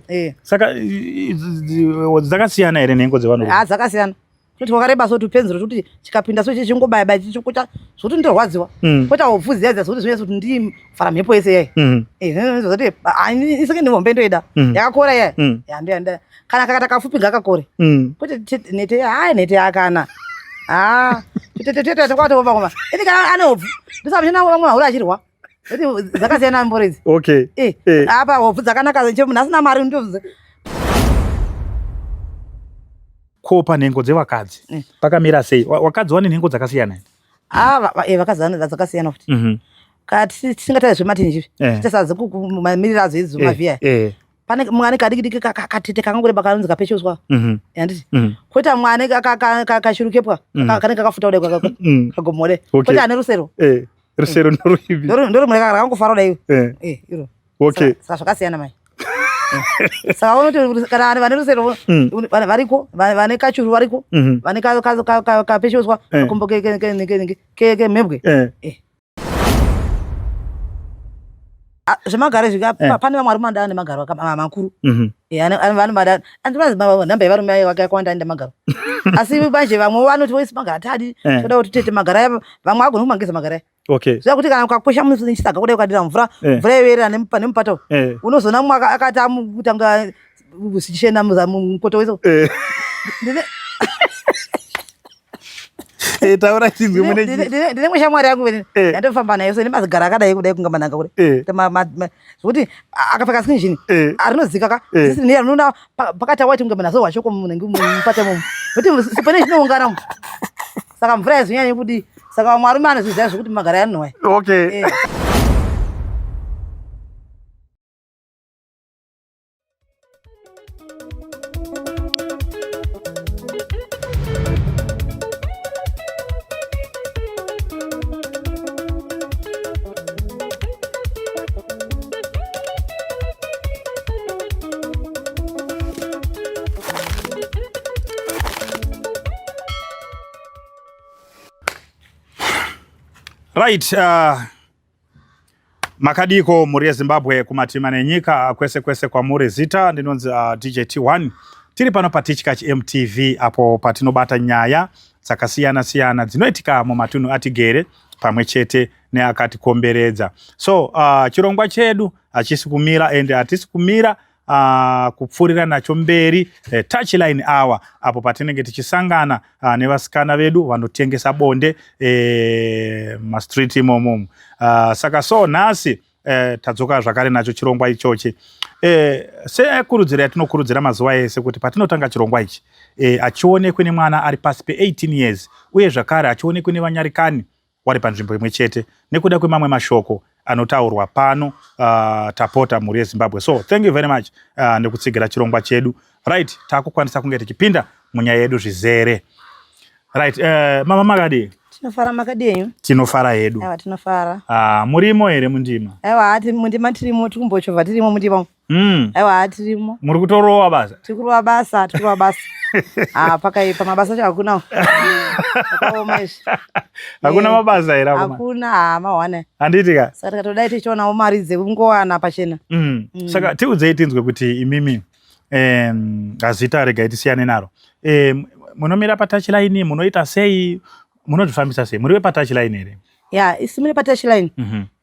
Eh. Saka dzakasiyana here nhengo dzevanhu? Ah, dzakasiyana. Kuti wakareba so tupenzero kuti chikapinda so chichingobaya baya chichikuta zvokuti ndorwadziwa. Kwete hobvu dziya dziya zvokuti zvinonyatsa kuti ndivhara mhepo yese yayi. Eh, zvoti isenge ndihombe ndoida. Yakakora yayi. Ya ndoyanda. Kana kakata kafupi ngakakore. Kwete nete hayi nete yakana. Ah, tete tete kwatooma koma. Ini kana ane hobvu. Ndisabona vamwe vahura achirwa. Dzakasiyana mboro idzi. Okay. Eh, eh. Apa hobvu dzakanaka che munhu asina mari ndo. Ko panhengo dzevakadzi eh. pakamira sei? Wakadzi wane nhengo dzakasiyana? Ah, eh, vakadzi vane dzakasiyana futi. Kana tisingatauri zvematinji izvi. Tisadze kumamiriro adzo idzi mavhiya. Pane mwana kadiki diki katete kangoreba kanonzi kapechoswa. Handiti? Koita mwana kashurukepwa kanenge kakafuta kudai kagomore. Koita ane rusero. Rusero ndoruipi? Ndorumwe rakangofara kudai. Eh. Iro. Okay. Saka zvakasiyana mai. Saka unoti kana vane rusero variko, vane kachuru variko, vane kapechoswa kakombo kemhembwe. Zvemagaro izvi pane vamwe varume vanoda nemagaro makuru. Nhamba yevarume yakawanda ane magaro. Asi manje vamwe vanoti voisa magaro atadi, toda kuti tete magaro aya vamwe agone kumageza magaro aya. Okay. Zviya kuti kana ukakwesha muchisaga kudai ukadira mvura, mvura yoyerera nemupata. Unozoona mumwe akati amutanga kuchena mukoto wese. Taura chinzwi mune ndine imwe shamwari yangu yandofamba nayo so ine mazigara akadai kudai kunga manhanga kudai. Zvekuti akapfeka skin jean arinozika ka sisi unoona pakati awati kunge munhu azohwa shoko munenge mupata imomo. Kuti pane zvinoungana mu. Saka mvura haizonyanyi kudii. Saka vamwe varume anozviziva zvekuti magara yanonwa. Okay. Right, makadiko mhuri yeZimbabwe kumatima nenyika kwese kwese kwamuri. Zita ndinonzi DJ T1. Tiri pano paTichkach MTV apo patinobata nyaya dzakasiyana siyana dzinoitika mumatunhu atigere pamwe chete neakatikomberedza. So chirongwa chedu hachisi kumira ende hatisi kumira kupfuurira nacho mberi touchline hour apo patinenge tichisangana nevasikana vedu vanotengesa bonde mastreet imomo. Saka so nhasi tadzoka zvakare nacho chirongwa ichochi. Sekurudziro yatinokurudzira mazuva ese kuti patinotanga chirongwa ichi achionekwe nemwana ari pasi pe 18 years uye zvakare achionekwe nevanyarikani wari panzvimbo imwe chete nekuda kwemamwe mashoko anotaurwa pano. Tapota mhuri yeZimbabwe. So thank you very much nekutsigira chirongwa chedu. Right, takukwanisa kunge tichipinda munyaya yedu zvizere. Right, mama makadii? Tinofara, makadii henyu? Tinofara hedu. Aiwa, tinofara. Murimo here mundima? Aiwa, mundima tirimo, tirikumbochova tirimo mundima. Aiwa, tirimo. Muri kutorova basa? Tiri kurova basa, tiri kurova basa. Pakaipa mabasa acho hakuna. Akaoma izvi. Hakuna mabasa here? Hakuna, mawana. Handiti ka? Saka tikatodai tichionawo mari dzekungowana pachena. Saka tiudzei tinzwe kuti imimi azita regai tisiyane naro. Munomira patouchline, munoita sei? Munozvifambisa sei? Muri wepatouchline here? Ya, isu mune patouchline.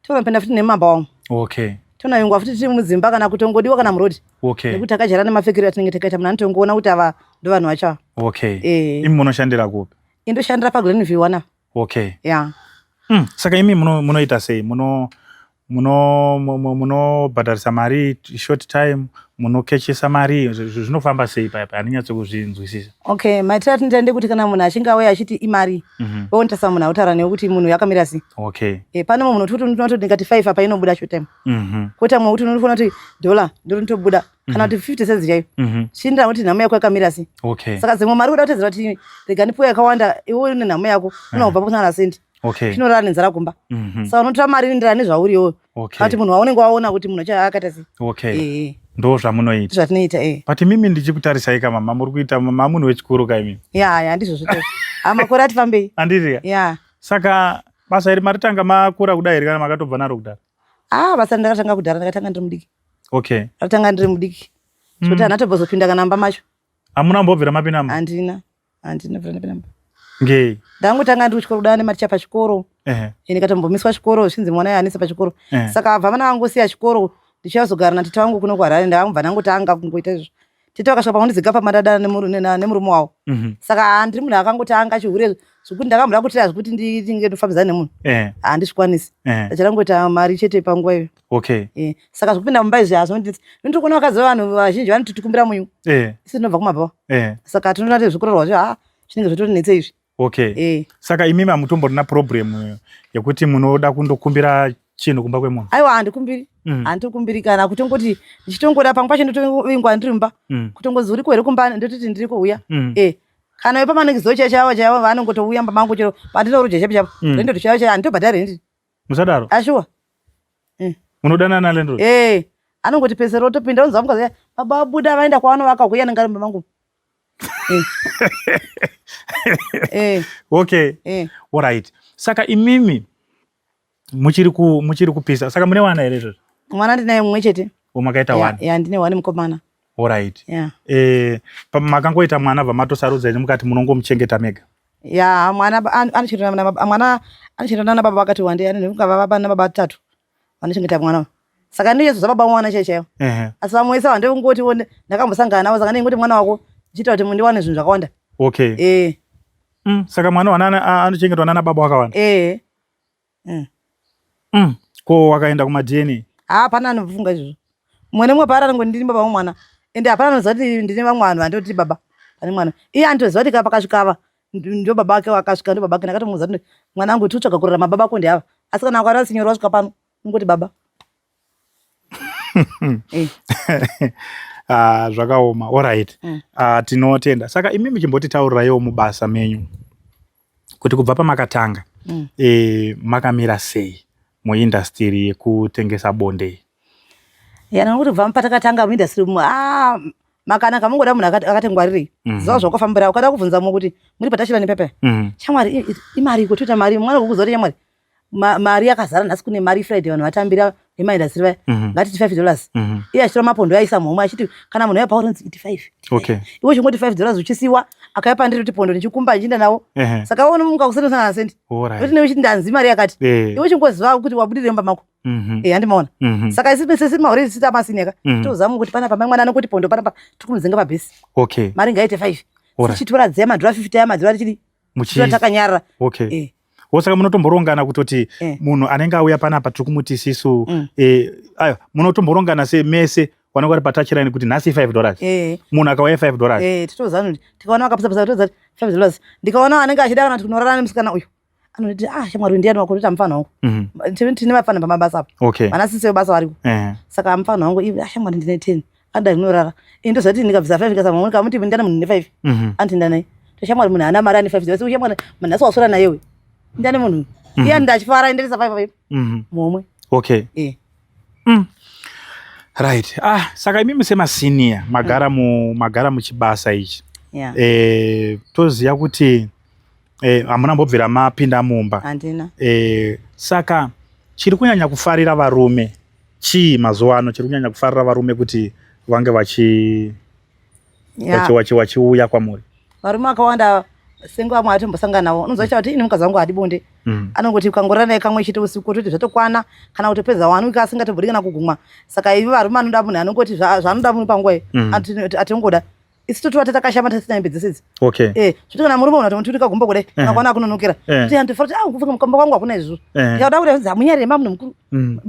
Tonopinda futi nemamba wangu. Okay. Tonayungwa futi tiri mudzimba kana kutongodiwa kana muroad. Okay. Nekuti takajara nemapfekero atinenge takaita munhu anotongoona kuti ava ndo vanhu vacho. Okay. Imi munoshandira kupi? Indoshandira pa Glenview wana. Okay. Ya. Saka imi munoita sei? Munobhadharisa mari short time, munokechesa mari, zvinofamba sei paya paya? Handinyatso kuzvinzwisisa. Okay, maitiro atinoita ndekuti kana munhu achinge auya achiti imari, oonetasa munhu autaura newe kuti munhu yakamira sei. Okay. Pane mumwe munhu kuti unototi ndingati 5 apa inobuda short time. Koita mumwe kuti unofanira kuti dollar ndiro rinotobuda kana kuti 50 cents chaiyo. Chienderana kuti nhamo yako yakamira sei. Okay. Saka dzimwe mari kuda kutedzera kuti rega ndipuwe yakawanda, iwe une nhamo yako, unobva pasina cent. Okay. Chinorara nenzara kumba. Saka unotora mari inoenderana nezvauri iwewe. Okay. Kana kuti munhu waunenge waona kuti munhu akaita sei. Okay. Ndo zvamunoita. Zvatinoita, eh. But mimi ndichikutarisai ka mama, muri kuita mama munhu wechikuru ka imi. Ya, ya, ndizvo zvito. Makore atifambei. Handiti ka? Ya. Saka basa iri maritanga makura kudai here kana makatobva naro kudhara? Basa ndakatanga kudhara, ndakatanga ndiri mudiki. Okay. Ndakatanga ndiri mudiki. Zvekuti handina tombozopinda kana mumba macho. Hamuna mbobvira mapinda mumba? Handina. Handina bvira ndapinda mumba. Ngei? Ndangotanga ndiri kuchikoro kudana nematicha pachikoro. Ehe. Ini katombomiswa chikoro zvichinzi mwana anetsa pachikoro. Saka abva vana vangosiya chikoro ndichazogara natete vangu kuno kuHarare ndakangobva ndangotanga kungoita izvo. Tete vakasvika pakundidziga pamadadana nemurume wavo. Saka handiri munhu akangotanga chihure zvekuti ndakamboda kutira zvekuti ndinge ndofambidzana nemunhu. Handizvikwanisi. Ndachada kungoita mari chete panguva iyoyo. Okay. Saka zvekupinda mumba izvi hazvinondinetsa. Ndiri kuona vakadzi vevanhu vazhinji vanotitikumbira munyu. Isu tinobva kumabhawa. Saka tinoona kuti zvekurorwa zvo ha zvinenge zvototinetsa izvi. Okay. Saka imimi hamutomborina problem yekuti munoda kundokumbira chinhu kumba kwemunhu? Aiwa handikumbiri. Handitokumbiri kana kutongoti ndichitongoda pamwe pacho ndotovingwa ndiri mumba. Kutongozi uriko here kumba ndototi ndiriko uya. Kana vepamanikidzo chaivo chaivo chaivo vanongotouya mumba mangu chero pandinoruja chaipo chaipo. Ndototi chaivo chaivo handitobhadhari rent. Musadaro. Ashuwa. Munodanana nalandlord? Anongoti pesero otopinda onzwa mukadzi baba vabuda vaenda kwavanovaka kuya anenge ari mumba mangu. Okay. All right. Saka imimi muchiri ku muchiri kupisa. Saka mune wana here izvozvo? Mwana ndinaye mumwe chete. Makaita wana? Ya, ndine wani mukomana. All right. Yeah. Makangoita mwana bva matosarudza imi mukati munongomuchengeta mega. Ya, mwana anochengeta mwana anochengeta nana baba vakati wandei, ane baba nababa vatatu vanochengeta mwana. Saka ndinyezo baba mwana chaiyo chaiyo. Asi vamwe vese vandingoti ndakambosangana navo saka ndingoti mwana wako ndichiita kuti ndiwane zvinhu zvakawanda. Okay. Saka mwana wana anochengetwa nana baba vakawanda? Ko wakaenda kuma DNA? Hapana anofunga izvozvo. Mumwe nemumwe paari anongoti ndini baba vomwana. Ende hapana anoziva kuti ndine vamwe vanhu vandoti baba pane mwana. Iye anotoziva kuti pakasvika ava ndo baba ake vakasvika ndo baba ake. Ndakatomuudza kuti mwana wangu tikutsvaga kurarama baba ako ndeava. Asi kana akarara sinyoro wasvika pano ungoti baba. Zvakaoma. All right. Tinotenda. Saka imi muchimbotitaurirawo mubasa menyu kuti kubva pamakatanga makamira sei muindastiri yekutengesa bonde? Ya, nokuti kubva patakatanga muindastiri makanaka mungoda munhu akati ngwarirei. Ziva zvakafambira ukada kubvunza mumwe kuti muri patachira nepepe. Shamwari imari iko toita mari mwana kukuziva kuti shamwari mari yakazara nhasi kune mari Friday vanhu vatambira vemaindastiri vaya. Ngatiti $5. Iye achitora mapondo aisa muhomwe achiti kana munhu auya pauri iti 5. Okay. Iwe uchingoti $5 uchisiwa akauya pandiri kuti pondo ndichikumba ndichienda nawo. Saka unomuka kuseni usina sendi. Alright. Kuti uchiti ndanzi mari yakati. Iwe uchingoziva kuti wabudirire mumba mako. Handimaona. Saka isi sisi mahure sisi tamasini yaka. Tozama kuti panapa mai mwana anongoti pondo panapa tikumudzinga pabhesi. Okay. Mari ngaite 5. Tichitora dziya madhora 50 aya madhora tichidi. Takanyarara. Okay. Saka munotomborongana kutoti munhu anenge auya panapa tiri kumuti isisu ayo munotomborongana se mese vanenge vari patouchline kuti nhasi $5. Munhu akauya $5. Titozana kuti tikaona vakapisa toza $5. Ndikaona anenge achida kana kuti kunorara nemusikana uyu. Anonditi shamwari ndiani wako ndoti mufana wangu. Tine vafana pamabasa apa. Okay. Vana sisi vebasa variko. Saka mufana wangu ivi shamwari ndine 10. Anoda kunorara. Ini ndozati ndikabvisa 5 ndikasama munhu kamuti ndana munhu ne 5. Anoti ndanai. Shamwari munhu haana mari ane 5. Shamwari munhu nhasi waswera naye uyu. Ndane munhu. Iye ndachifara enderesa 5 5. Muhomwe. Okay. Right. Saka imimi semasenior magara magara muchibasa ichi. Yeah. Toziya kuti hamuna mbobvira mapinda mumba. Handina. Saka chiri kunyanya kufarira varume chii mazuva ano chiri kunyanya kufarira varume kuti vange vachi vachiuya kwamuri? Varume vakawanda sengo vamwe atombosangana navo unonzwa kuti ini mukadzi wangu haadi bonde. Anongoti ukangorara naye kamwe chete usiku toti zvatokwana kana kutopedza 1 week asingatobudi kana kugumwa. Saka ivi varume anoda munhu anongoti zvaanoda munhu panguva iyo atingoda. Isu totova takashama tisina hembe dzese idzi. Okay. Zvoti kana murume unotomuturika gumbo kudai akaona akunonokera. Kuti andifara kuti kufunga mukamba kwangu hakuna izvozvo. Ndikada kuti hanzi hamunyarire munhu mukuru.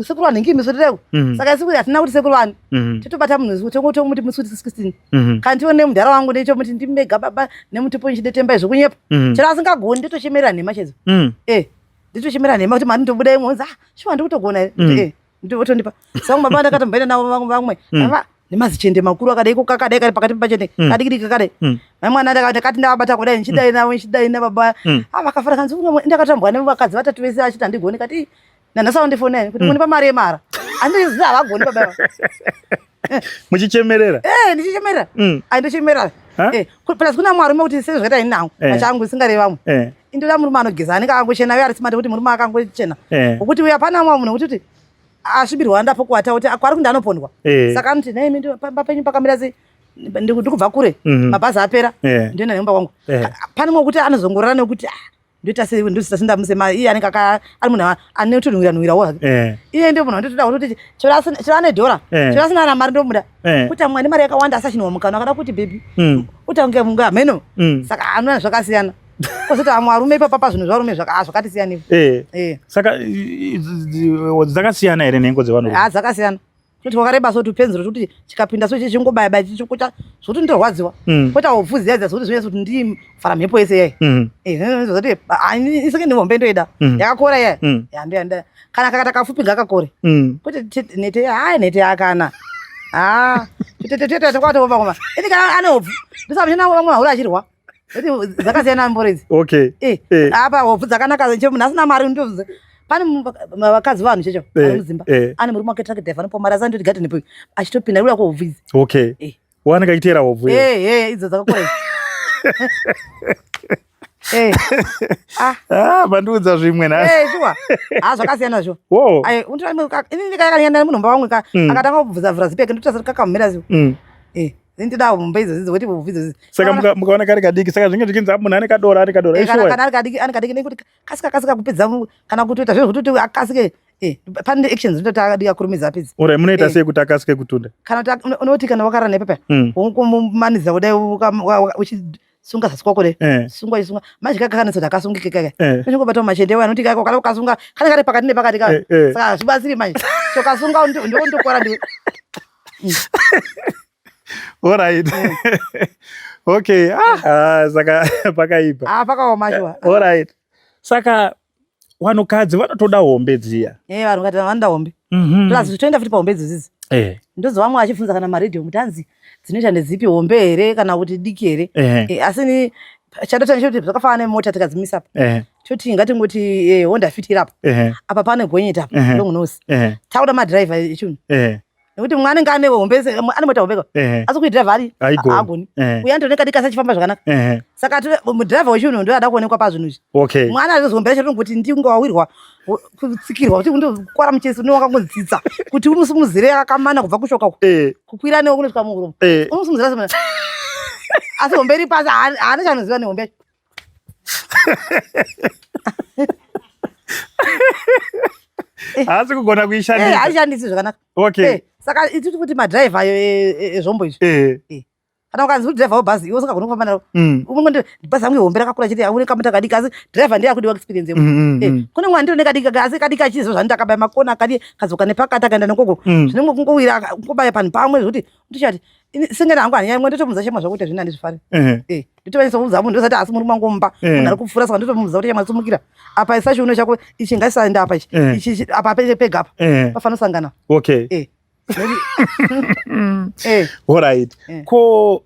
Sekuru vanhu ngimi sotireko. Saka isu hatina kuti sekuru vanhu. Totobata munhu tomuti musi kuti 16. Kana tione mudhara wangu ndechomuti ndimega baba nemutupo nchidetemba izvo kunyepa. Chero asingagoni ndotochemerera nhema chaidzo. Ndotochemerera nhema kuti mari ndobuda imwe onzi shuwa ndikutogona here. Ndotondipa. Saka baba ndakatomboenda navo vamwe. Ava nemazichende makuru akadai kakadai kari pakati pepachende kadiki kakadai. Mai mwana ndakati ndavabata kudai ndichidai navo ndichidai nababa. Vakafara kanzi ndakatambwa nevakadzi vatatu vese achiti handigoni kati nanhasi aundifona kuti munipa mari yemara. Handizivi havagoni baba ava. Muchichemerera? Ndichichemerera. Aindochemerera. Plus kuna mwarume kuti sezvakaita ini nangu pachangu isingarevi vamwe. Indoda murume anogeza anenge akangochena uye ari smart kuti murume akangochena. Ngokuti uya pana mumwe munhu wekuti Asvibirwa ndapo kuwata kuti kwari kundi anopondwa. Eh. Saka anoti nei mimi pamba penyu pakamira sei ndikubva kure mabhazi apera ndoenda nemumba kwangu. Pane mwe kuti anozongorora nekuti ah, ndoita sei ndosita sindamusema iye anenge aka ari munhu ane kutonhuwira nhuwirawo hake. Iye ndiye munhu wanditoda kuti chero asina chero ane dhora chero asina kana mari ndomuda. Kuti amwe ane mari yakawanda asi achinwa mukanwa akada kuti baby kuti ange munga hameno. Saka anoona zvakasiyana. Kozoti amwe arume ipapa pazvinhu zvarume zvakati siyanei. Saka dzakasiyana here nhengo dzevanhu? Ah, dzakasiyana. Kuti wakareba so tupenzero kuti chikapinda so chichingobaya baya chichikucha zvokuti ndorwadziwa. Kwete hobvu dziya dziya zvokuti zvinonyatsa kuti ndivhara mhepo yese yayi. Zvoti isenge ndihombe ndoida. Yakakora yayi. Ya ndoyanda. Kana kakata kafupi ngakakore. Kwete nete hayi nete yakana. Ah, tete tete kwatova koma. Ini kana ane hobvu. Ndisabona vamwe vahura achirwa. Dzakasiyana mboro idzi. Okay. Eh. Apa hobvu dzakanaka che munhu asina mari ndo pane vakadzi vanhu checho vari mudzimba. Ane murume wake truck driver anopa mari asi andoti garden boy achitopinda kuda kuhobvu idzi. Okay. Wanenge achiteera hobvu. Eh eh idzo dzakakora idzi. Eh. Ah. Ah, mandiudza zvimwe nhasi. Eh, shuwa. Ah, zvakasiyana zvo. Wo. Ai, untoda ini ndikayakanyanda munhu mba wangu ka akatanga kubvunza vhura zipi yake ndotosa kakamumira zipo. Eh. Ndinoda hombe idzodzo dzekuti hobvu idzodzo. Saka mukaona kari kadiki saka zvinenge zvichinzi munhu ane kadora ane kadora. Eh, kana kana ari kadiki ane kadiki nekuti kasika kasika kupedza kana kutoita zvinhu zvekuti akasike eh pane actions dzinototi akadi akurumidza apedze. Ora munoita sei kuti akasike kutunda? Kana kuti unoti kana wakarara naye papa womumanidza kudai uchisunga zasi kwako dai sunga uchisunga manje kaka kanetsa kuti akasungike kaka unongobata machende ewe anoti kaka kana ukasunga kane kari pakati nepakati kaka saka hazvibatsiri manje so kasunga ndokora ndiwe. Alright. Okay. Ah, saka pakaipa. Ah, pakaoma shuwa. Alright. Saka vanhukadzi vanotoda hombe dziya. Eh, vanhukadzi vanoda hombe. Plus toenda futi pahombe idzodzi. Ndozwa vamwe vachibvunza kana maredhiyo kuti hanzi dzinoita ndedzipi hombe here kana kuti diki here. Asi ni chandota ndechekuti zvakafanana nemota tikadzimisa apa. Toti ngatingoti Honda Fit iri apa. Apa pane gonyeti apa long nose. Takuda madhiraivha echunhu. Nekuti mumwe anenge ane hombe ane mota hombe ka. Asi kuidhiraivha ari haagoni. Uye anotone kadiki asi achifamba zvakanaka. Saka mudhiraivha wechunhu ndiye ada kuonekwa pazvinhu izvi. Okay. Mumwe ane hombe racho rinongoti ndinge wawirwa kutsikirwa kuti undokwara muchesi une wakangodzitsa kuti umusimudzire akamana kubva kushoka uko. Kukwira newe kunosvika muhuromo. Umusimudzira semana. Asi hombe iri pasi haana chaanoziva nehombe yacho. Haasi kugona kuishandisa. Haishandisi zvakanaka. Okay. Saka ituti kuti madhiraivha ayo ezvombo izvi. Kana ukanzi uri dhiraivha webhazi iwe usingagoni kufamba naro. Umwe bhazi rangu ihombe rakakura chete aune kamota kadiki asi dhiraivha ndiye akudiwa experience yemunhu. Kune mwana ndiro nekadiki asi kadiki achiziva zvanoita akabaya makona akadi kadzoka nepakati akaenda nekoko. Zvinenge kungowira kungobaya panhu pamwe zvekuti ndichati singene hangu hanyaya imwe ndotomuudza shema zvakuita zvino handizvifari. Ndotovanisa kuudza munhu ndosati asi murume wangu mumba munhu ari kupfuura saka ndotomuudza kuti shema sumukira apa isa chiuno chako ichi ngaisaenda apa ichi ichi apa pega apa pafanosangana. Okay. Alright. Ko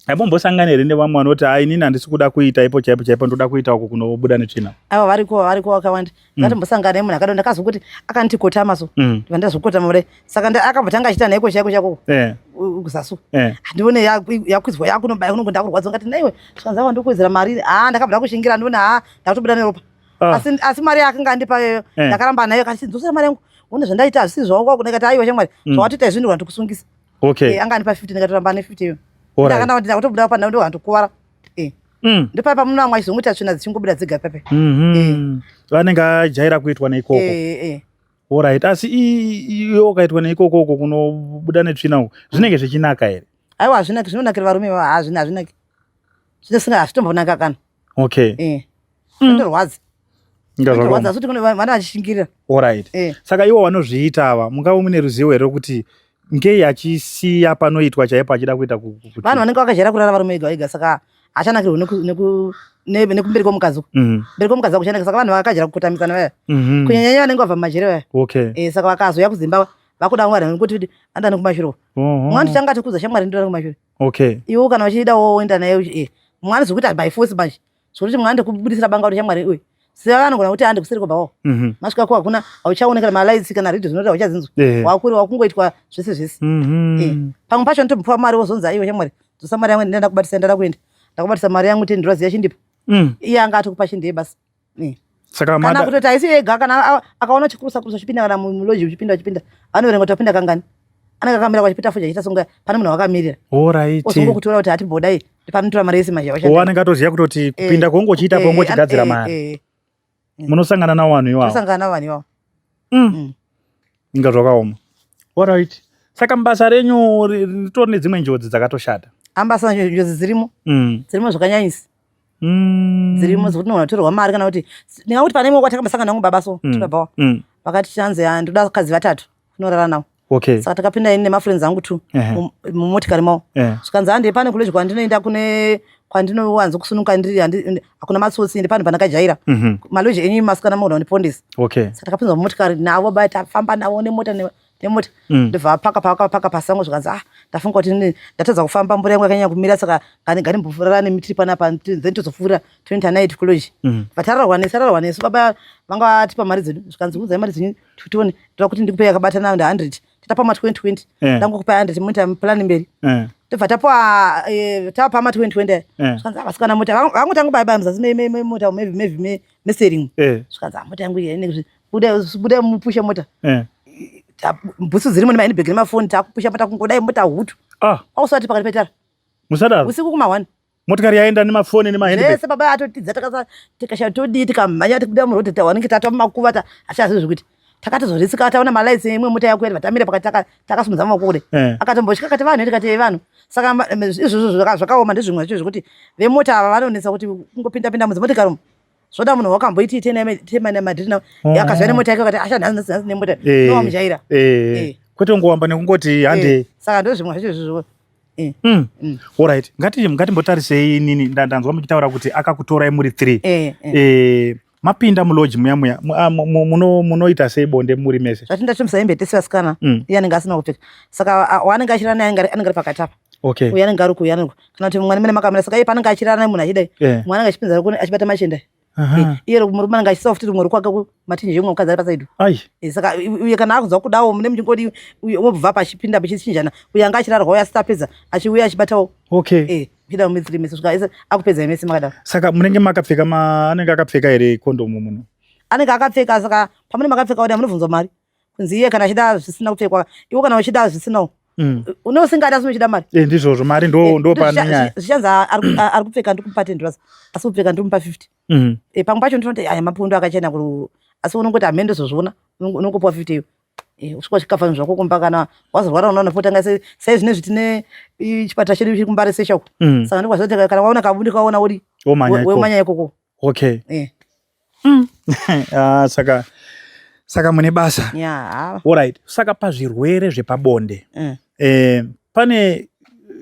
haimbombosangana here nevamwe vanoti hai inini handisi kuda kuita ipo chaipo chaipo ndoda kuita uko kunobuda netsvina? Ava variko variko vakawanda. Ndatombosangana nemunhu akadaro ndakazwa kuti akanditi kotama so. Ndibva ndazokotama kudai. Saka akabva tanga achiita nhaiko chaiko chaiko kuzasu. Handione yakwidzwa yakunobaya kunongo ndakurwadziwa ngati naiwe zvikanzi awa ndokuwedzera mari. Haa ndakabva ndakushingira ndione haa ndakutobuda neropa. Asi mari yaakanga andipa iyoyo ndakaramba nayo akati dzosera mari yangu. Une zvandaita hazvisi zvawanga ndikati aiwa shamwari zvawatoita izvi ndikona ndikusungisa. Okay. Anga andipa 50 ndikatoramba ane 50 iyoyo. Ndakanda kuti ndakutobuda pa ndo handokuvara. Ndopapa muno amwe achizongoita tsvina dzichingobuda dzega pepe. Vanenge ajaira kuitwa neikoko. Alright. Asi iwe ukaitwa neikoko uko kunobuda netsvina uko zvinenge zvichinaka here? Aiwa hazvinaki zvinonakira varume ivava hazvina hazvinaki. Zvinosinga hazvitombonaka kana. Okay. Zvinorwadza. Zvinorwadza asi kuti kune vana vachishingirira. Alright. Saka ivo vanozviita ava mungave mune ruzivo here rwekuti ngei achisiya panoitwa chaipo achida kuita vanhu vanenge vakajaira kurara varume vega vega saka hachanakirwa nekumberi kwemukadzi uko. Mberi kwemukadzi hakuchanaka saka vanhu vakajaira kukotamisana vaya. Kunyanyanya vanenge vabva mumajere vaya. Okay. Saka vakazouya kudzimba vakuda vanhu nekuti anoda nekumashure uko. Mwana tanga atikuudza shamwari ndoda nekumashure. Okay. Iwe kana uchida woenda naye mwana zvekuti by force manje. Zvekuti mwana ndikubudisira banga kuti shamwari uyu. Siya vanogona kuti hande kuseri kwabva wako. Masvika ko hakuna hauchaoneka kana malights kana radio zvinoti hauchadzinzwa. Wakuri wakungoitwa zvese zvese. Pamwe pacho ndotomupa mari wozonzi aiwa shamwari dzosa mari yangu ndenda kubatisa ndada kuenda. Ndakubatisa mari yangu 10 dollars yachindipa. Iye anga atokupa chindi yebasa. Saka Kana mada kutoti haisi ega, kana akaona chikurusa kurusa chipinda kana muloji uchipinda uchipinda, anoverenga kuti apinda kangani. Anenge akamira kwachipita fuja achiita songa pane munhu wakamirira. Alright. Ozongokutora kuti hatimbodai, panotora mari yese manje washanda. Anenge atoziva kutoti kupinda kwongo uchiita kwongo uchigadzira mari. Munosangana navo vanhu ivavo. Tosangana navo vanhu ivavo. Inga zvakaoma. Alright. Saka mubasa renyu ritori nedzimwe njodzi dzakatoshata. Ambasa njodzi dzirimo. Dzirimo zvakanyanyisa. Dzirimo dzekuti unogona kutorerwa mari kana kuti ndingakuti pane imwe kwatakambosangana nangu baba so tibaba vakati chanzi ndoda vakadzi vatatu kunorara navo. Okay. Saka takapinda ini nemafriends angu two mumotikari mavo. Zvikanzi hande pane kuleji kwandinoenda kune kwandinowanza kusununguka ndiri hakuna matsotsi ende pane pandakajaira. Maloji enyu masikana mogona kundipondesa. Okay. Saka takapinzwa mumotikari navo baya tafamba navo nemota nemota. Ndobva vapaka paka pasango zvikanzi ndafunga kuti ndatadza kufamba mvura yangu yakanyanya kumira saka ngandimbofurirana nemitiri panapa then tozofurira toenda night kuloji. Vatararwa nesu tararwa nesu baba vanga vatipa mari dzedu zvikanzi udzai mari dzenyu tione ndoda kuti ndikupe yakabatana na 100 titapa ma 2020 ndangokupa 100 muita plan mberi. Tobva tapuwa tapa ma 2020 zvikanzi vasikana mota vangu tangu baya baya muzasi memota maybe mesering. Zvikanzi mota yangu iyi buda mupushe mota. Bhutsu dzirimo nemahandbag nemafoni takupusha mota kungodai mota hutu. Ausati pakati petara. Musadaro. Usiku kuma 1. Motikari yaenda nemafoni nemahandbag. Zvese baba atotidza tikashaya todii tikamhanya tikubuda muroad tawanike tatwa mumakuva hatichazivi zvekuti. Takatozorisika taona malights imwe mota yako yati tamira pakati takasimudza maoko kudai. Akatombosvika akati vanhu tikati vanhu. Saka izvozvo zvakaoma ndezvimwe zvacho zvekuti vemota ava vanonetsa kuti kungopinda pinda mudzimotikari umu. Zvoda munhu wakamboiti tema nemadhiri nawo. Akazouya nemota yake akati asha nhasi nhasi nemota. Ndowamujaira. Kwete kungowamba nekungoti hande. Saka ndozvimwe zvacho izvozvo. Alright. Ngatimbotarisei inini ndanzwa muchitaura kuti akakutorai muri 3. Mapinda muloji muya muya munoita sei bonde muri mese? Zvatinda tomusa hembe tese vasikana. Iye anenge asina kupfeka. Saka waanenge achirara naye anenge ari pakati apa. Okay. Uye anenge ari kuuya anenge kana kuti mwana mene makamira saka iye paanenge achirara naye munhu achidai. Mwana anenge achipinza kune achibata machende. Iye murume anenge achisa futi rumwe rukwake matinji emwe mukadzi ari pasaidi. Ai. Saka uye kana akunzwa kudawo mune muchingodi uye wobva pachipinda pachichinjana uye anga achirarwa uye asati apedza achiuya achibatawo. Okay. Pinda mumitsiri mese svika ese akupedza mese makadaro. Saka munenge makapfeka anenge akapfeka here kondomu muno? Anenge akapfeka saka pamune makapfeka wada munobvunzwa mari. Kunzi iye kana achida zvisina kupfekwa iwe kana uchida zvisinawo. Une usingadi asi uchida mari. Ndizvozvo mari ndo pane nyaya. Zvichanzi ari kupfeka ndikumupa 10 dollars asi kupfeka ndikumupa 50. Pamwe pacho ndinoti aya mapundu akachena asi unongoti hamene ndozozviona unongopuwa 50 iyo. Usvika uchikafa zvako kumba kana wazorwara unoona potanga sei zvinezvi tine chipatara chedu chiri kuMbare Sesha uko. Saka ndiko kana waona kabundi kaona uri womanya ikoko. Okay. Saka mune basa. Yeah. Alright. Saka pazvirwere zvepabonde. Pane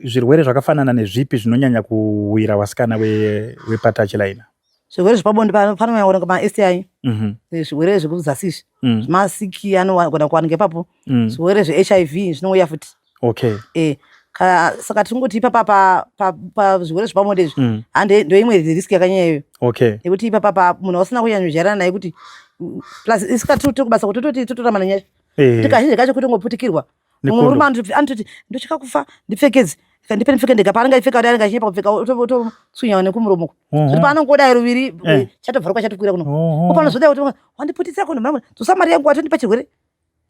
zvirwere zvakafanana nezvipi zvinonyanya kuwira vasikana wepaTouchline? Zvirwere zvepabonde panonyanya kuoneka ma STI. Zvirwere zvekuzasi izvi. Zvemasiki anogona kuwanika ipapo. Zvirwere zve HIV zvinouya futi. Okay. Saka tingoti ipapa pazvirwere zvepabonde izvi hande ndo imwe risk yakanyanya iyoyo. Okay. Yekuti ipapa munhu wasina kunyanyojairana naye kuti plus isika tiri kubasa kuti tototi totorama nenyasha. Kuti kazhinji kacho kutongoputikirwa. Mumwe murume anototi ndotya kufa ndipfekedze. Ndipe ndipfeke ndega paanenge achipfeka kudai anenge achinyepa kupfeka ototsunya nekumuromo. Zvoti paanongodai ruviri chatobvaruka chatokwira kuno. Panozodai kuti wandiputitsira kuno mama dzosa mari yangu watondipa chirwere.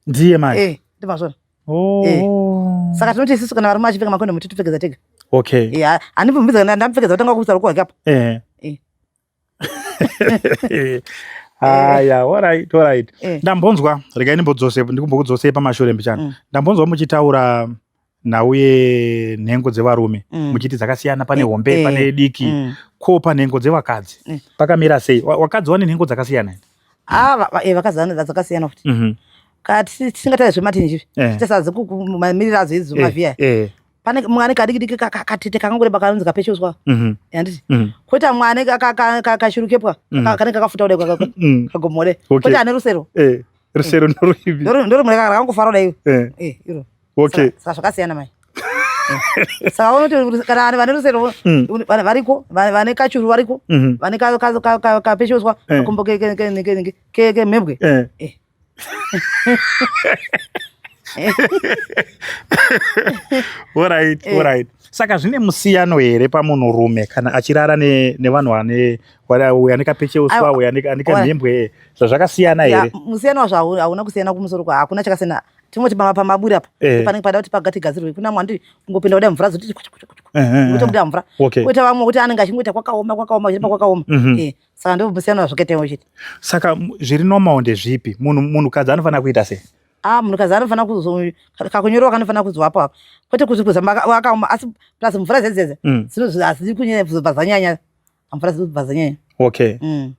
Ndiye mari. Ndimazvona. Saka tinoti isusu kana varume vachipfeka makondomu totopfekedza tega. Okay. Handibvumidza kana ndamupfekedza kutanga kuisa ruoko rwake apa. Aya, alright, alright. Ndambonzwa, regai ndikumbokudzosei pamashure mbichana. Ndambonzwa muchitaura nhau yenhengo dzevarume muchiti dzakasiyana, pane hombe, pane diki. Ko panhengo dzevakadzi pakamira sei? Wakadzi wane nhengo dzakasiyana? Vakadzi vane dzakasiyana futi. Kana tisingatauri zvematinji, tichasadze mamiriro adzo idzi mavhiya. Pane mwana kadiki diki katete kakangoreba kanonzi kapechoswa. Handiti? Koita mwana kachirukepwa kanenge kakafuta kudai kagomore. Koita ane rusero. Rusero ndoruipi? Ndorumwe rakangofara kudai. Iro. Okay. Saka zvakasiyana mai. Saka unoti kana vane rusero variko, vane kachuru variko, vane kapechoswa kakombo kemhembwe. Alright, alright. Saka zvine musiyano here pamunhurume kana achirara nevanhu vane uyo ane kapeche uswa, uyo ane kamhembwe, zvazvakasiyana here? Musiyano wazvo hauna kusiyana kumusoro kwa hakuna chakasiyana. Tingoti pamaburi apa eh. panenge pada kuti pagatigadzirwe kuna mwandi kungopinda kuda mvura dzoti kutobuda eh, eh, mvura. Koita vamwe kuti anenge achingoita kwakaoma kwakaoma achiita kwakaoma. Mhm. Saka ndo musiyano wazvakaita iwo chete. Saka zviri normal ndezvipi? Munhu munhukadzi anofanira kuita sei? Ah, munhukadzi anofanira kuzo kakunyorova kanofanira kuzwapo apa. Kwete kuti kuzamba akaoma asi plus mvura dzedzedze mm. dzinozo hadzidi kunyanya kuzobva dzanyanya. Mvura dzinobva dzanyanya. Okay. Mm.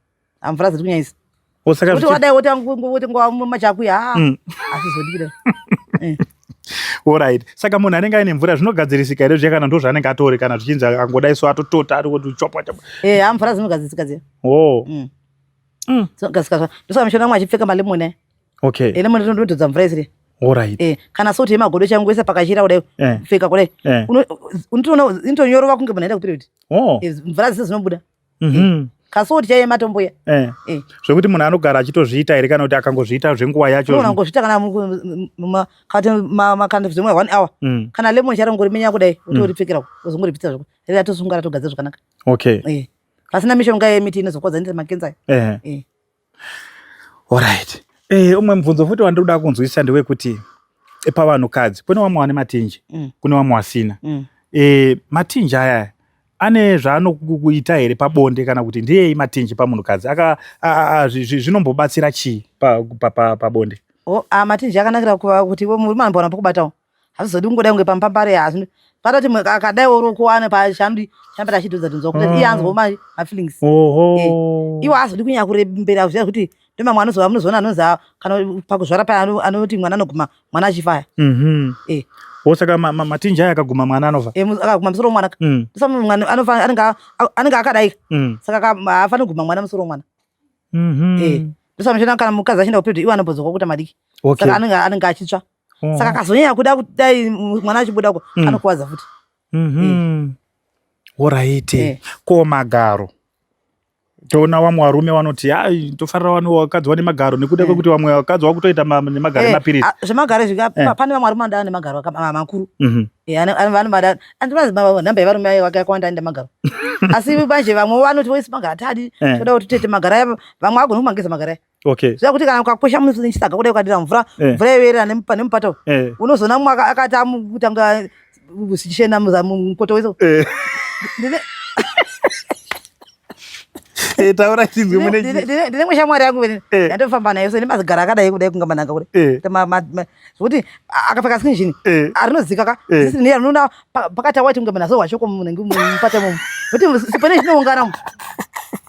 Mvura dziri kunyanyisa. Osaka kuti wadai woti woti ngwa machakuya ah mm. asizodi kudai. Eh. Alright. Saka munhu anenge aine mvura zvinogadzirisika here zviya kana ndozvaanenge atori kana zvichinzi angodai so atotota ari kuti chopa chopa. Eh, ha mvura dzinogadzirisika dziya. Oh. Mm. Mm. Dzinogadzirisika zva. Ndosaka mishona mwe achipfeka malemon eh. Okay. Eh, lemon rinododza mvura isiri. Alright. Eh, kana soti yemagodo changu isa pakachira kudai. Eh. Pfeka kudai. Eh. Unotoona inotonyorova kunge munhu aenda kuperiod. Oh. Eh, mvura dzese dzinobuda. Mm -hmm. Eh. Kasoti chaiye matombo ya. Eh. Eh. Zvekuti munhu anogara achitozviita here kana kuti akangozviita zvenguva yacho. Munhu angozviita kana kati kana zvimwe 1 hour. Mm. Kana lemon charo ngorimenya kudai utoripfekera mm. uzongoripitsa zvako. Rira tosunga ratogadzira zvakanaka. Okay. Eh. Pasina mishonga yemiti inozokwadza nite makenza. Eh. Eh. Alright. Eh, umwe mubvunzo futi wandiri kuda kunzwisisa ndewekuti eh, pavanhukadzi kune vamwe vane matinji mm. kune vamwe vasina mm. Eh, matinji aya ane zvaanokuita here pabonde kana kuti ndeyei matinji pamunhukadzi aka zvinombobatsira chii pabonde pa, pa, pa oh, ah, matinji akanakira kuti murume anombona pokubatawo hazvizodi kungodai kunge pampambare hazvino patoti akadai oro ane pachanodi chambata achidhonza dhonza kuti iye anzwa ma mafeelings eh, iwo azodi kunyanya kurembera zviya zvekuti ndomamwe anozova munozoona anonzi kana pakuzvara paya anoti mwana anoguma mwana achifaya mhm. eh. wo saka matinji aya akaguma mwana anofa eh, akaguma musoro womwana mm. mwana anofa anenge akadai mm. saka haafaniri kuguma mwana musoro womwana mhm. ndosamuchona kana mukadzi achienda kuperiod iwo anombodzoka kuita madiki saka anenge achitsva oh. saka akazonyanya kuda kudai mwana achibuda uko mm. anokuwadza futi mm -hmm. Oraiti eh. Ko magaro toona vamwe varume vanoti ai tofarira vamwe vakadzi vane magaro nekuda eh. kwekuti vamwe vakadzi vakutoita nemagaro emapiritsi eh, zvemagaro izvi eh. pane vamwe varume vanoda nemagaro makuru mhm. nhamba yevarume yakawanda ane magaro asi manje vamwe vanoti voisi magaro atadi toda kuti toite magaro aya vamwe agone kumageza magaro aya okay zviya kuti kana ukakwesha muchisaga kudai ukadira mvura eh. mvura yoyerera nemupata eh. unozoona mumwe akati amutanga kuchena mukoto wese eh. taura chinzwi mune ndine imwe shamwari yangu yandofamba nayo so ine mazigara akadai kudai kunga manhanga kudai zvekuti akapfeka skin jean arinozika ka sisini anoona pakati awaiti kunge munhu azohwa shoko munenge mupata imomo kuti pane zvinoungana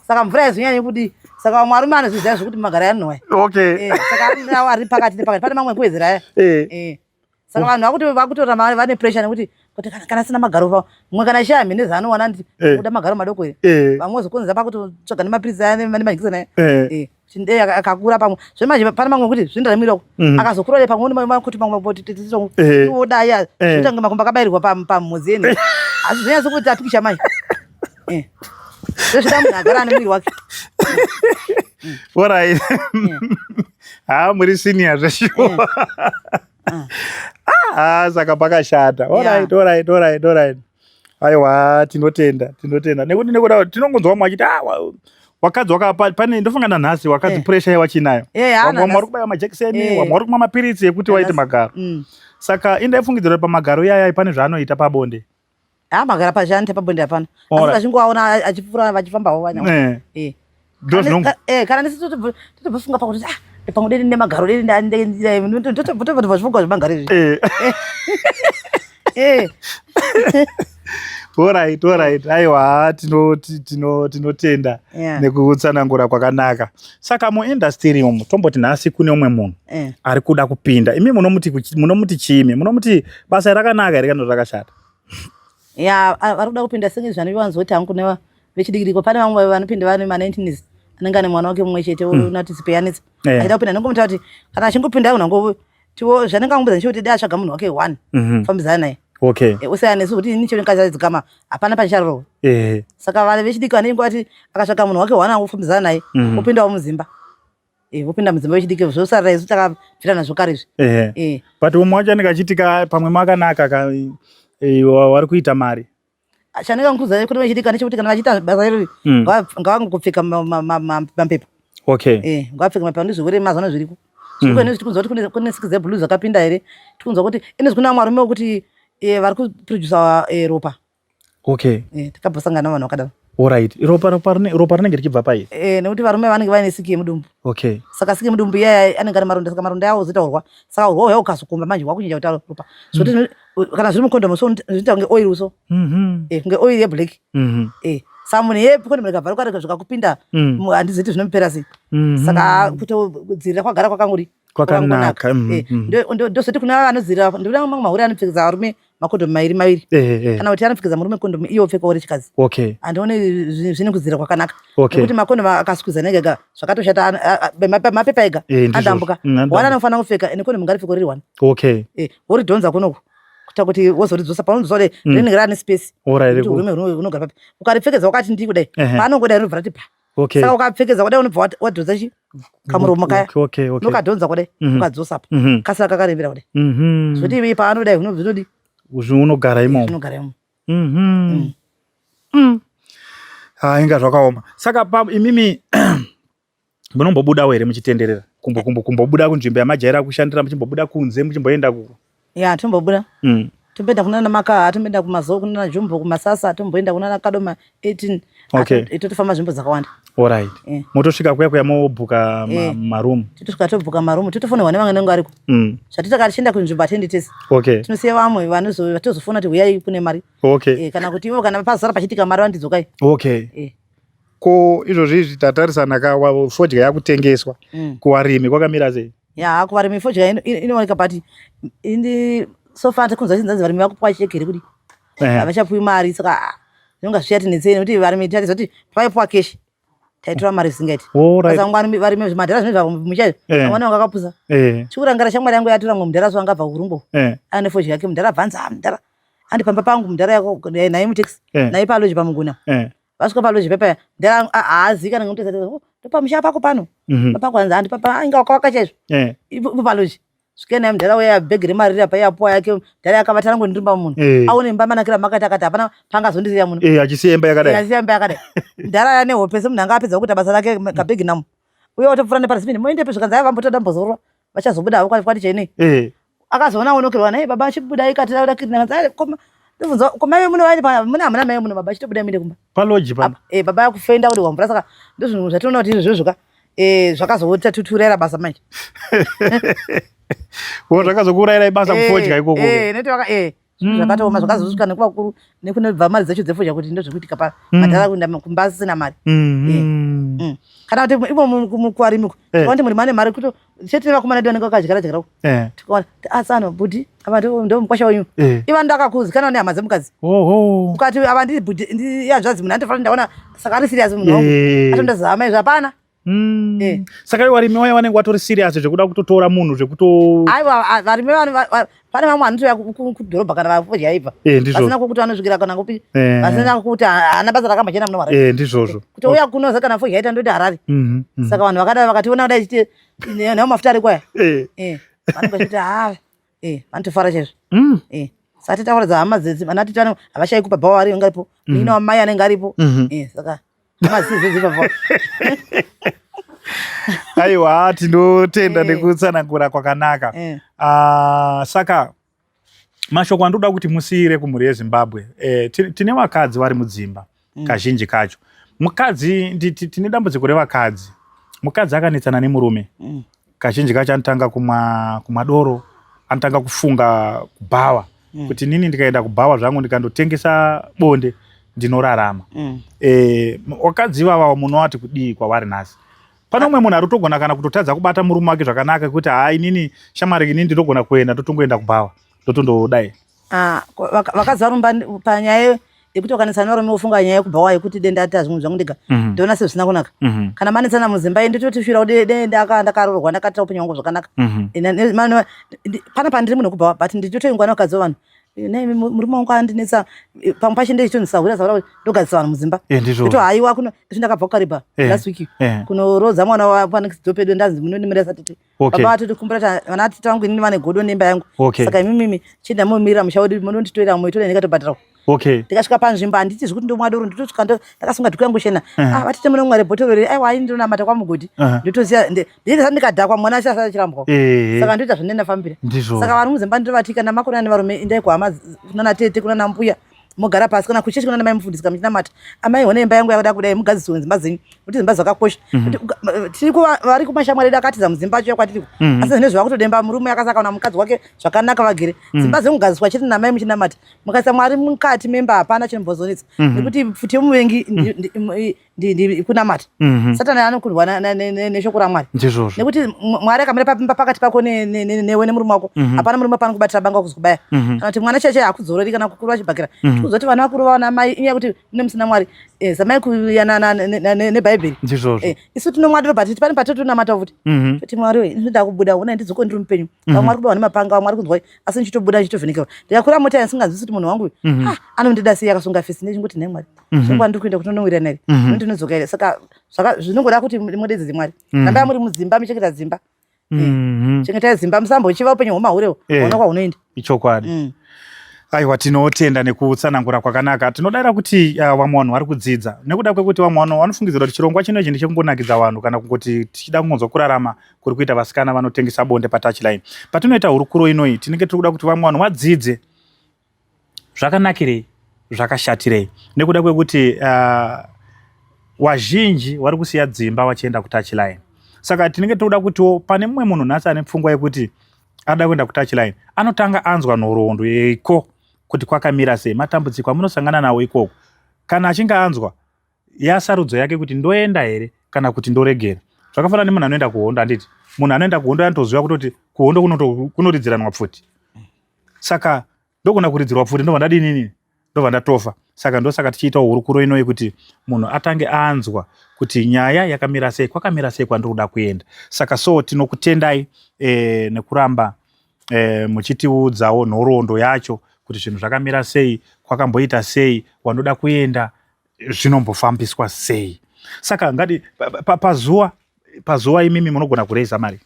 saka mvura yazonyanya kudii saka vamwe varume anozviziva zvekuti magara yanhuwa okay eh, saka awo ari pakati nepakati pane mamwe ekuwedzera aya eh. eh. saka vanhu vakutoramba vane pressure nekuti kuti kana asina magaro pa mumwe kana shaya mhene zvaanowana ndi kuda magaro madoko here vamwe vozokonzera pakutotsvaga nemapiritsi aya nemajekiseni aya chinde akakura pamwe zvemanje pane mamwe kuti zvinoenda nemwiri wako mhm. akazokura le pamwe kuti mamwe wodaya zvotange makumbo akabairwa pamhodzi yene asi zvonyatso kuti apikicha manje zvozvida munhu agara ane mwiri wake orit haa muri senior zveshuwa ah, saka pakashata orit orit orit orit aiwa tinotenda tinotenda nekuti nekuda tinongonzwa vamwe vachiti ah, wakadzi wakapa pane ndofunga nanhasi wakadzi eh. pressure yawachinayo eh, vamwe vari kubaya majekiseni eh. vamwe vari kumwa mapiritsi ekuti waite magaro mm. saka indaifungidzira kuti pamagaro iyayai pane zvaanoita pabonde ha magara pazvaanoita pabonde hapana asi vachingoaona achipfuura vachifambawo vanya kana ndisi totofunga pakuti ah, pamwe deni nemagaro deni ndotobva zvemagaro izvi Alright, alright. Aiwa, tinotenda yeah. nekutsanangura kwakanaka. Saka muindastiri umu tomboti nhasi kune umwe munhu yeah. ari kuda kupinda. Imi munomuti munomuti chii? Munomuti basa rakanaka here kana rakashata? Ya, vari kuda kupinda senge zvanowanzoti hangu kune vechidikidiko pane vamwe vanopinda vane ma 19s anenge ane mwana wake mumwe chete mm. unati sipeyanitsa. Yeah. Achida kupinda ndingomuta kuti kana achingopinda unongo tiwo zvanenge angomudza nechekuti dai atsvaga munhu wake one mm -hmm. fambidzana naye okay e, usiyana nesu kuti ini chero ndikachadzikama hapana pacharoro eh. saka vana vechidiki vanenge vati akatsvaga munhu wake one angofambidzana naye mm -hmm. opindawo muzimba e, vopinda mudzimba vechidiki zvosarira isu takabvira nazvo kare izvi eh. e. but umwe wacho anenge achiti ka pamwe makanaka ka Eh, vari kuita mari. Chandingakuudza kuti vachidika ndechekuti kana vachiita basa irori ngavangopfeka mapepa. Okay. Eh, ngavapfeke mapepa ndizvo mazuva ano zviriko. Zviriko mm. Tikunzwa kuti kune siki dzeblue dzakapinda here? Tikunzwa kuti ine kune vamwe varume vekuti eh, vari kuproducer eh, ropa. Okay. Eh, takambosangana nevanhu vakadaro. Alright. Ropa ropa ropa rinenge richibva pai? Eh, nekuti varume vanenge vaine siki yemudumbu. Okay. Saka siki yemudumbu iya anenge ari maronda, saka maronda yawo ozoita urwa. Saka urwa hwawo ukazokomba manje hwakuchinja kuita ropa. Zvekuti mm. Kana zviri mukondomu so zvinoita kunge oil so. Mm -hmm. Eh, kunge oil yeblack. Mm -hmm. Eh, saka munhu iye kondomu rikabva rikwareka zvikakupinda handizivi zvinomupera sei. Mm -hmm. Saka kutodzivirira kwagara kwakangori kwakanaka. Mm -hmm. Ndozoti kuna vanodzivirira ndikuda mamwe mahure anopfekedza varume makondomu mairi mairi. Kana kuti anopfekedza murume kondomu iye opfeka uri chikadzi. Okay. Handione zvine kudzivirira kwakanaka. Okay. Nekuti makondomu akasukizana ega ega zvakatoshata mapepa ega adambuka. Wana anofanira kupfeka ende kondomu ngaripfekwe riri one. Okay. Woridhonza kunoku kuita kuti wozoridzosa paunodzosa kudai rinenge rane space. Alright. Kuti rume runogara papi. Ukaripfekedza wakati ndii kudai. Paanongodai rinobva rati pa. Okay. Saka ukapfekedza kudai unobva wadhonza chi kamuromo kaya. Okay, okay, okay. Unokadhonza kudai ukadzosa apa. Kasira kakarembera kudai. Zvoti iwe paanodai zvinodi unogara imomo. Unogara imomo. Ah, inga zvakaoma. Saka pa imimi munombobudawo here muchitenderera? Kumbo kumbo kumbobuda kunzvimbo yamajaira kushandira muchimbobuda kunze muchimboenda ku. Ya, tombobuda. Tomboenda kunana Makaha, tomboenda kumaZoo, kunana Jumbo, kuMasasa, tomboenda kunana Kadoma 18. Okay. Totofamba nzvimbo dzakawanda. Alright. Motosvika kuya kuya mobhuka maroom. Totosvika tobhuka maroom, totofonerwa nevamwe vanenge variko. Zvatita kana tichienda kunzvimbo hatiendi tese. Okay. Tinosiya vamwe vanozofona kuti huyai kune mari. Okay. Kana kuti ivo kana pazara pachiitika mari vandidzokai. Okay. Ko izvozvi izvi tatarisana ka fodya yakutengeswa kuvarimi kwakamira sei? Ya, kuvarimi fodya inowanika but indi so far tikunzwa chinzanzi varimi vakupiwa cheki here kudi. Havachapiwi mari saka zvinonga zvichatinetsei nekuti varimi tatiziva kuti pavaipiwa cash taitora mari zvisingaiti. Alright. Saka varimi madhara zvine zvavo muchaizvo. Vamwe vanenge vakapusa. Chikurangara shamwari yangu yatora mumwe mudhara so angabva kurungo. Ane fodya yake mudhara abvanza mudhara. Andi pamba pangu mudhara yako naye mutaxi. Naye paloji pamuguna. Vasvika paloji pepa mudhara haazivi kana ngekuti oh, ndopamusha pako pano. Papa kwanzi handi papa inga wakawaka chaizvo. Ipo paloji. Svike naye mudhara uya bhegi remari riri apa yapuwa yake mudhara yakavata rangu ndirimba munhu. Aone imba manakira makati akati hapana pangazondisiya muno. Achisiya imba yakadai. Achisiya imba yakadai. Mudhara ane hope semunhu anga apedza kuita basa rake kabhegi namo. Uye watopfuura neparasipini moendepi zvikanzi aiva vambotoda mbozorora vachazobuda havo kwati chenei. Akazoona aonokerwa naye baba achibuda ikati rauda kirina kanzi koma ndobvunza koma iwe muno vaini pa mune hamuna mai muno baba achitobuda muende kumba. Paloji pano. Baba yakufenda kuti wamvura saka ndozvinhu zvatinoona kuti izvozvo ka zvakazoita tuturera basa manje. Wo zvakazokuurayirai basa kufodya ikoko. Nekuti vaka zvakatooma zvakazosvika nekuvakuru nekunobva mari dzacho dzefodya kuti ndozvekuitika pa madhara kuenda kumba asisina mari. Kana kuti imo mukuvarimi uko tikaona kuti murimi ane mari kuto chete nevakomana vedu vanenge vakadyara dyara uko. Tikaona asano bhudhi ava ndo mukwasha wenyu. Iva ndakakuzikanwa nehama dzemukadzi. Ukati ava ndi bhudhi ndi hanzvadzi munhu andifanira ndaona saka ari serious munhu wangu. Atondazama izvo hapana. Saka ivo varimi vaya vanenge vatori serious zvekuda kutotora munhu zvekuto Aiwa varimi pane vamwe vanotouya kudhorobha kana vafodya ibva. Vasina kwekuti vanosvikira kana kupi. Vasina kuti haana basa rakambochena muno Harare. Ndizvozvo. Kutouya kuno saka kana fodya ita ndoita Harare. Saka vanhu vakadai vakationa kudai chite nawo mafuta ari kwaya. Vanenge vachiti ha vanotofara chaizvo. Saka titakuratidza hama dzedzi vana titi havashayi kupa bhawa ari aripo. Munin'ina wamai anenge aripo. Saka Aiwa, tinotenda nekutsanangura kwakanaka. Saka mashoko andinoda kuti musiyire kumhuri yeZimbabwe, tine vakadzi vari mudzimba kazhinji kacho. Mukadzi tine dambudziko revakadzi. Mukadzi akanetsana nemurume kazhinji kacho anotanga kumwa doro, anotanga kufunga kubhawa kuti inini ndikaenda kubhawa zvangu ndikandotengesa bonde ndinorarama. Wakadzi ivava munovati kudii kwavari nhasi? Pane umwe munhu ari kutogona kana kutotadza kubata murume wake zvakanaka kuti haa inini shamwari inini ndinogona kuenda ndotongoenda kubhawa ndotondodai. Vakadzi varumba panyaya yekuti vakanetsana nevarume vofunga nyaya yekubhawa yekuti denda ata zvimwe zvangu ndega ndoona sezvisina kunaka. Kana manetsana muzimba iyi ndototi kuti denda ndakaroorwa ndakaita upenyu hwangu zvakanaka. Pana pandiri munhu wekubhawa but nditotoingwa nevakadzi vevanhu. Nei murume wangu andinetsa, pamwe pacho ndechitondisahwira sahwira kuti ndogadzisa vanhu mudzimba. Ndizvo. Ndoti haiwa kuno izvi ndakabva kuKariba last week kunoroodza mwana wa panext door pedu, ndanzi munondimirira satete. Baba vatotikumbira kuti vana tete vangu inini vane godo nemba yangu. Saka imimimi chienda momirira musha wedu, munonditorera moitora ndikatobhadhara. Ndikasvika panzvimbo, handiti zvekuti ndomwa doro, ndotosvika ndakasunga dhuku yangu chena. Ah, vatete munomwa rebhotoro reri? Aiwa, ini ndinonamata kwamugodhi. Ndotoziya ndinenge ndikadhakwa, mwana acho asati achirambwa. Saka ndoita zvandinofambira. Ndizvo. Saka vari mudzimba ndinovati kana makona nevarume, endai kuhama, kunana tete, kunana mbuya, mogara pasi, kana kuchechi kunana mai mufundisi, kana muchinamata, amai hone imba yangu yakuda kudai, mugadziswe dzimba dzenyu, nekuti dzimba dzakakosha. Kuti tiri vari kumashamwari edu akatiza mudzimba acho kwatiri, asi zvinezvi vakutodemba murume akasaka kana mukadzi wake zvakanaka vagere. Dzimba dzekugadziswa chete namai muchinamata, mukaisa Mwari mukati memba, hapana chinombozonetsa, nekuti pfuti yemuvengi kunamata. Satani anokundwa neshoko raMwari. Ndizvozvo. Nekuti Mwari akamira pakati pako newe nemurume wako, hapana murume pano kubatira banga kuzokubaya, kana kuti mwana chaicho hakudzorori kana kukurwa chibhakera. Tikuzoti vana vakuru vana mai, inyaya yekuti mune musina Mwari. Zamai kuyanana neBhaibheri. Ndizvozvo. Isu tinomwa doro, but pane patotonamata futi, toti Mwari we, ndinoda kubuda, ona ndidzoke ndiri mupenyu. Vamwe vari kubawa nemapanga, vamwe vari kunzwa, asi ndichitobuda ndichitovhenekera. Ndikakwira mota yandisinganzwisi kuti munhu wangu ah, anondida sei, akasunga fesi, ndechingoti nhai Mwari, zvingwa ndiri kuenda kutonowira nere, ndinodzoka here? Saka zvinongoda kuti mudedzedze Mwari. Rambai muri mudzimba, muchengeta dzimba. Chengetai dzimba, musambochiva upenyu hwemahurewo, ona kwahunoenda. Ichokwadi. Aiwa, tinotenda nekutsanangura kwakanaka. Tinodayira kuti vamwe vanhu vari kudzidza, nekuda kwekuti vamwe vanhu vanofungidzira kuti chirongwa chino ichi ndechekungonakidza vanhu, kana kungoti tichida kungonzwa kurarama kuri kuita vasikana vanotengesa bonde patouchline. Patinoita hurukuro inoyi, tinenge tiri kuda kuti vamwe vanhu vadzidze zvakanakirei, zvakashatirei, nekuda kwekuti wazhinji vari kusiya dzimba vachienda kutouchline. Saka tinenge tiri kuda kutiwo pane mumwe munhu nhasi ane pfungwa yekuti ada kuenda kutouchline, anotanga anzwa nhoroondo yeiko kuti kwakamira sei, matambudziko amunosangana nawo ikoko. Kana achinge anzwa, yasarudzo yake kuti ndoenda here kana kuti ndoregera. Zvakafanana nemunhu anoenda kuhondo, handiti? Munhu anoenda kuhondo anotoziva kutoti kuhondo kunoridziranwa pfuti, saka ndogona kuridzirwa pfuti, ndobva ndadinini, ndobva ndatofa. Saka ndosaka tichiitawo hurukuro inoyi, kuti munhu atange anzwa kuti nyaya yakamira sei, kwakamira sei kwandiri kuda kuenda. Saka so tinokutendai nekuramba muchitiudzawo nhoroondo yacho kuti zvinhu zvakamira sei, kwakamboita sei, wanoda kuenda zvinombofambiswa sei. Saka ngati pazuva imimi munogona kureza mari?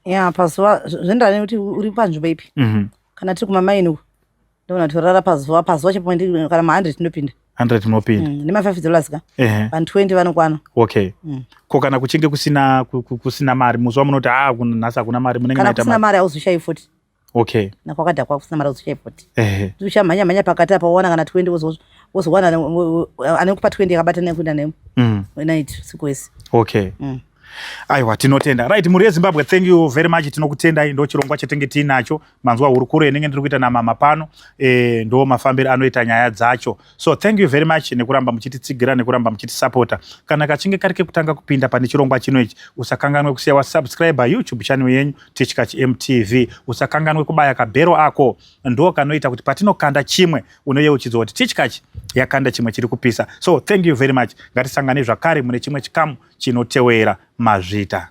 Ya, pazuva zvoenderana nekuti uri panzvimbo ipi. Kana tiri kumamaini uku, ndogona torara pazuva chepo kana ma100 tinopinda. 100 munopinda? Nema $5 ka. Vanhu 20 vanokwana. Okay. Ko kana kuchinge kusina kusina mari, muzuva munoti a nhasi hakuna mari, munenge Kana kusina mari hauzoshayi 40. Nakwakadhakwa, kusina mari hauzoshayi 40. Uchamhanya mhanya pakati apa, wawana kana 20, wozowana anekupa 20 yakabata nekuenda nemo night siku wese. Okay. Aiwa, tinotenda. Right, mhuri yeZimbabwe, thank you very much, tinokutendai. Ndo chirongwa chatenge tiinacho. Manzwa hurukuro inenge ndiri kuita namama pano. Ndo mafambiro anoita nyaya dzacho. So thank you very much nekuramba muchititsigira, nekuramba muchitisapota. Kana kachinge kari kekutanga kupinda pane chirongwa chino ichi, usakanganwe kusiya wasubscribe YouTube channel yenyu Tichkach MTV. Usakanganwe kubaya kabhero ako, ndo kanoita kuti patinokanda chimwe unoyeuchidzwa kuti Tichkach yakanda chimwe chiri kupisa. So thank you very much, ngatisangane zvakare mune chimwe chikamu chinotewera. Mazvita.